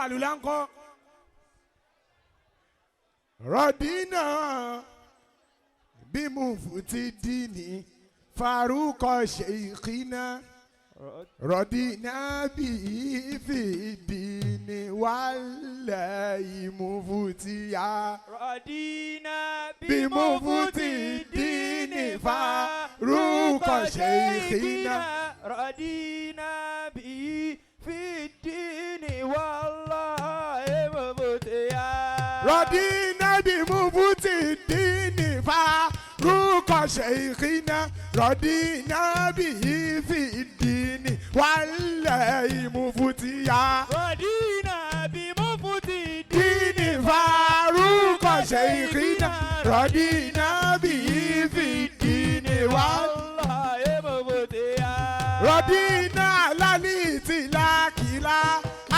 Àlùlá ń kọ́. Rọ̀dínà bí mufti dini farukọ ṣèkínà rọ̀dínà bí fìdíni wàlẹ̀ ìmúfutiya. Rọ̀dínà bí mufti dini farukọ ṣèkínà. Rọ̀dínà bí fìdíni wàláhì muftiya. Rọ̀dínà bí mufti dini farukọ ṣèkínà rọ̀dínà bí fìdíni wàlẹ̀ ìmúfutiya. Rọ̀dínà bí mufti Dini farukọ ṣèkínà rọ̀dínà bí fìdíni wàlẹ̀. Wàláhì muftiya. Rọ̀dínà alálì tìlákìlá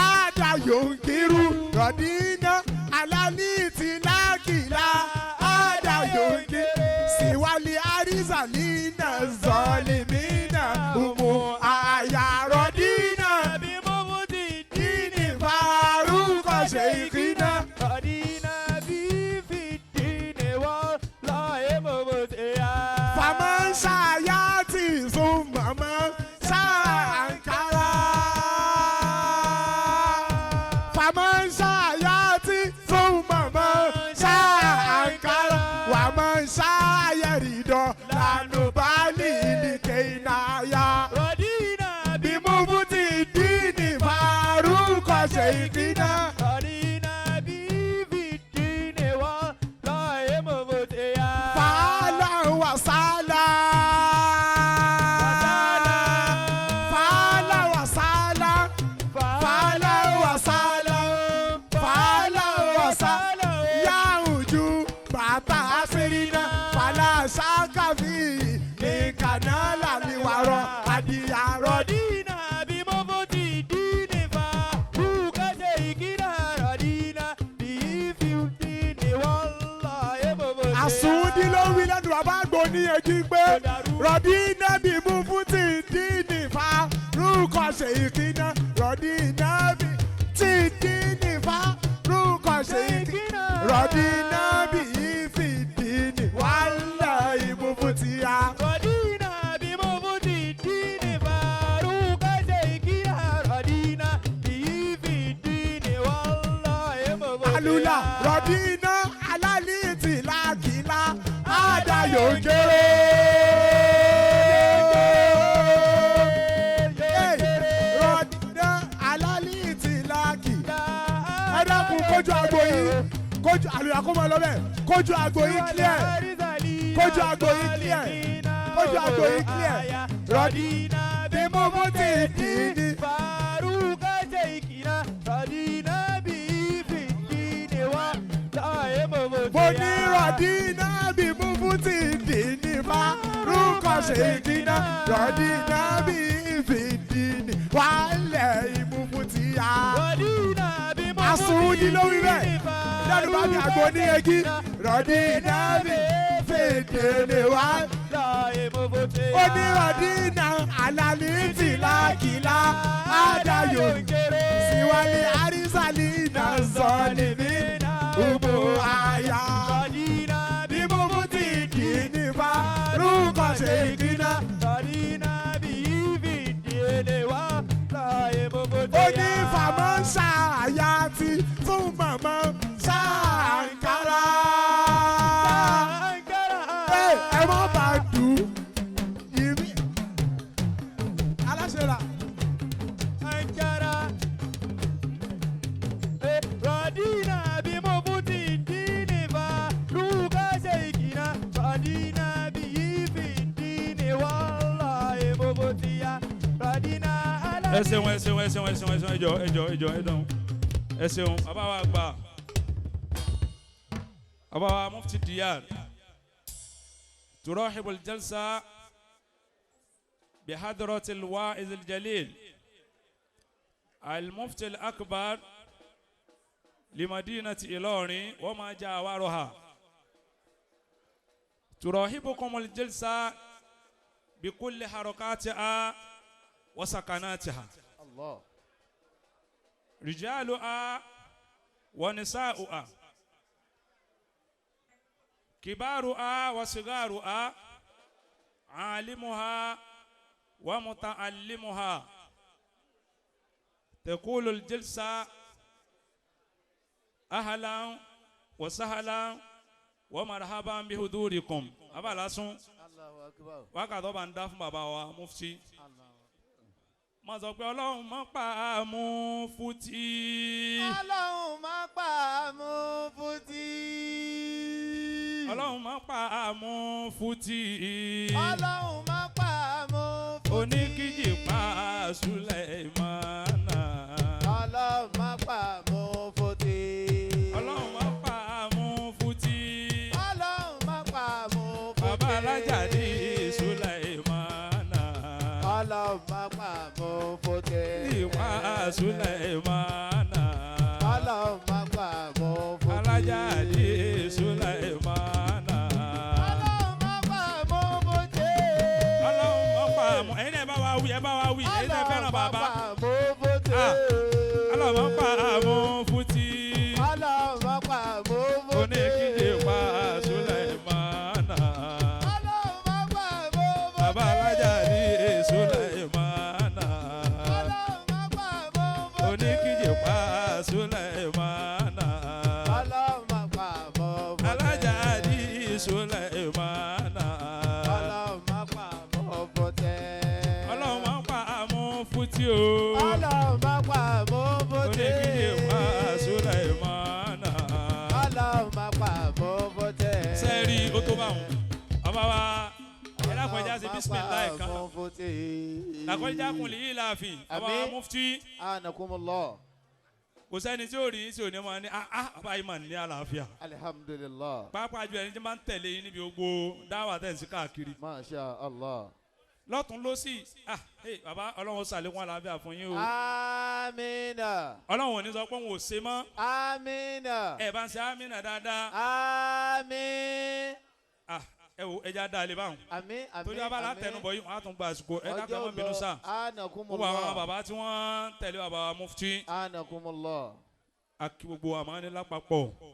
àdàyòǹkìrú. Rọ̀dínà alálì tìlákìlá àdàyòǹkìrú. Síwálì àrísàlínà zọlìmínà umu àyà rọ̀dínà. Bí mufti Dini farukọ ṣèkínà. Rọ̀dínà bí fìdíni wàláhì muftiya. Faman ṣayati summa ṣankara. Faman ṣayati summa ṣankara. Wàman ṣayẹ̀rìndọ̀ lànàbálì nìkẹ́yìnáyà. Rọ̀dínà Bí mufti dini farukọ ṣèkínà. Rọ̀dínà bí fìdíni wàláhì muftiya. Fàálà wà sálà. Fàálà wà sálà. Fàálà wà sálà. Fàálà wà sálà. Yáwùjú bàtà àṣírínà. Fàlà ṣàkàfì ní kànáàlà ní wàrọ̀ àdìyàrọ̀. Rọ̀dínà bí mufti dini farukọ ṣèkínà. Rọ̀dínà bí fìdíni wàláhì muftiya. Àsùndí ló wí lẹ́nu bàbá àgbò ní ẹjí pé rọ̀dí nẹ́bí mú fún tí dín fa rúkọ ṣe ìkíná rọ̀dí nẹ́bí tí dín fa rúkọ ṣe ìkíná rọ̀dí nẹ́bí ìfì dín wàhálà ìmú fún ti ya. Rọ̀dínà bí mufti dini farukọ ṣèkínà. Rọ̀dínà bí fìdíni wàláhì muftiya. Alula rọ̀dí iná alálì tìlákìlá àdàyò kéré. Rọ̀dí iná alálì tìlákìlá. Ẹ dákun, kójú àgbo yìí, kójú àlùyà kó máa lọ bẹ́ẹ̀, kójú àgbo yìí clear, kójú àgbo yìí clear, kójú àgbo yìí clear. Rọ̀dínà bí mufti dini. Farukọ ṣèkínà. Rọ̀dínà bí fìdíni wàláhì muftiya. Mo ní rọ̀dínà bí mufti dini fa rúkọ ṣèkínà rọ̀dínà bí fìdíni wàlẹ̀ ìmúfútìyà. Rọ̀dínà bí mufti Àsùnwùdí ló wí bẹ́ẹ̀ lẹ́nu bá mi àgbo ní egi rọ̀dínà bí fìdíni wà. Wàláhì muftiya. Ó ní rọ̀dínà àlàlí tìlákìlá àdàyò síwálé àrísàlì náà sọ̀lìmí umu àyà. Rọ̀dínà Bí mufti dini fa rúkọ ṣèkínà. Rọ̀dínà bí fìdíni wàláhì muftiya. Ó ní fàmọ́ ṣàyàtì fún màmá ṣàǹkárá. Ẹ ẹ má bà dùn ìmí. Aláṣẹ rà. Ankara. Rọ̀dínà bí mufti dini farukọ ṣèkínà. Rọ̀dínà bí fìdíni wàláhì muftiya. Rọ̀dínà Ẹ ṣeun, ẹ ṣeun, ẹ ṣeun, ẹ ṣeun, ẹ ṣeun. Ẹjọ, ẹjọ, ẹjọ, ẹdùn, ẹ ṣeun. Bàbá wa gbà, bàbá wa Mufti Diyar ترحب الجلسة بحضرة الواعظ الجليل المفتي الأكبر لمدينة إيلوري وما جاورها. ترحبكم الجلسة بكل حركاتها وسكناتها. الله. Rijaluha wa nisa'uha kibaruha wa sigaruha alimuha wa muta'allimuha تقول الجلسة أهلا وسهلا ومرحبا بحضوركم. Bàbá lásán Allahu akbar. wákàtí ọba ń dá fún bàbá wa mufti. Má sọ pé Ọlọ́run má pa mufti. Ọlọ́run má pa mufti. Ọlọ́run má pa mufti. Ọlọ́run má pa mufti. Oníkíjì pa Sùlẹ̀mánà. Ọlọ́run má pa mufti. Ọlọ́run má pa mufti. Ọlọ́run má pa mufti. Bàbá alájàdí Sùlẹ̀mánà. Ọlọ́run má pa mufti. Ìpa Sùlẹ̀mánà. Ọlọ́run má pa mufti. Alájàdí Sùlẹ̀mánà. Ọlọ́run má pa mufti. Ọlọ́run má pa mú. Ẹ̀yin náà ẹ bá wa wí, ẹ bá wa wí. Ẹ̀yin náà fẹ́ràn bàbá. Ọlọ́run má pa mufti. Ọlọ́run má pa mufti. Ọlọ́run má pa mufti. Oníkíje pa Sùlẹ̀mánà. Ọlọ́run má pa mufti. Bàbá alájàdí Sùlẹ̀mánà. Ọlọ́run má pa mufti. Oníkíje pa Sùlẹ̀mánà. Ọlọ́run má pa mufti. Alájàdí Sùlẹ̀mánà. Ọlọ́run má pa mufti. Ọlọ́run má pa mufti o. Ọlọ́run má pa mufti. Oníkíje pa Sùlẹ̀mánà. Ọlọ́run má pa mufti. Sẹ́ẹ̀rì ó tó bá wọn. Bàbá wa ẹ lákọjá sí bísímìláì kan. Làkọjá kun lè yí láàfin. Bàbá wa Àmín. mufti. Anakumullah. Kò sẹ́ni tí ó rí tí ò ní máa ní bàbá yìí máa ní àlàáfíà. Alhamdulillah. Pàápàá ju ẹni tí máa ń tẹ̀lé yín níbi gbogbo dáwà tẹ̀ ń sí káàkiri. Masha Allah. Lọ́tún lọ́sì bàbá Ọlọ́run ṣàlékún àlàáfíà fún yín o. Amina. Ọlọ́run ò ní sọ pé òun ò ṣe mọ́. Amina. Ẹ bá ń ṣe amínà dáadáa. Àmín. Ẹ wo ẹja dá ilé báwọn. Àmín. Àmín. Torí abala tẹnubọ yìí wọn á tún gba àsìkò ẹ dákẹ́ mọ́ bínú sá. Gbogbo àwọn Anakumullah. bàbá tí wọ́n tẹ̀lé bàbá wa mufti. Anakumullah. A kí gbogbo àmọ́ ní lápapọ̀.